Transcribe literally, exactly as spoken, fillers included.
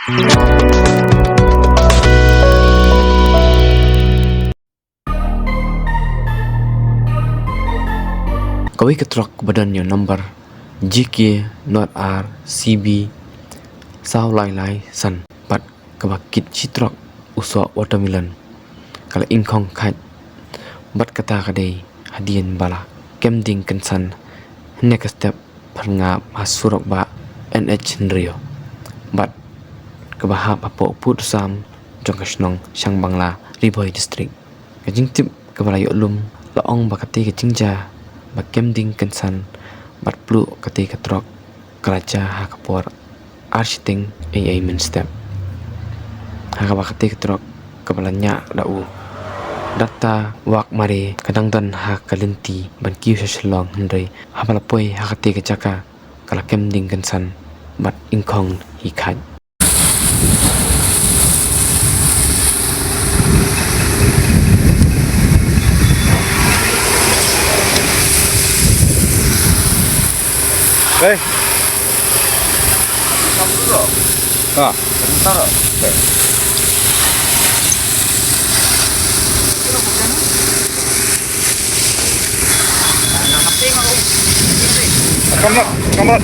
Kawei ka trok ba don ïa u number G K nod ar C B saw lai lai san bad kaba kit shi trok u soh watermelon ka la ingkhong khait. Bad kata ka dei hadien ba la kem ding kynsan hynne ka step pyrngap ha surok ba N H hynriew bad kaba hap hapoh pud sam jong ka shnong Shangbangla, Ri Bhoi District. Ka jingtip kaba la ïoh lum la ong ba kata ka jingjia ba kem ding kynsan bad pluh kata ka trok ka la jia ha ka por ar shiteng ei ei mynstep. Ha kaba kata ka trok kaba la ñiah da u Dutta Wahkmare ka dang don ha ka lynti ban kiew sha Shillong, hynrei haba la poi ha kata ka jaka ka la kem ding kynsan bad ingkhong hi khait. Hey. Ah. Come on, come on.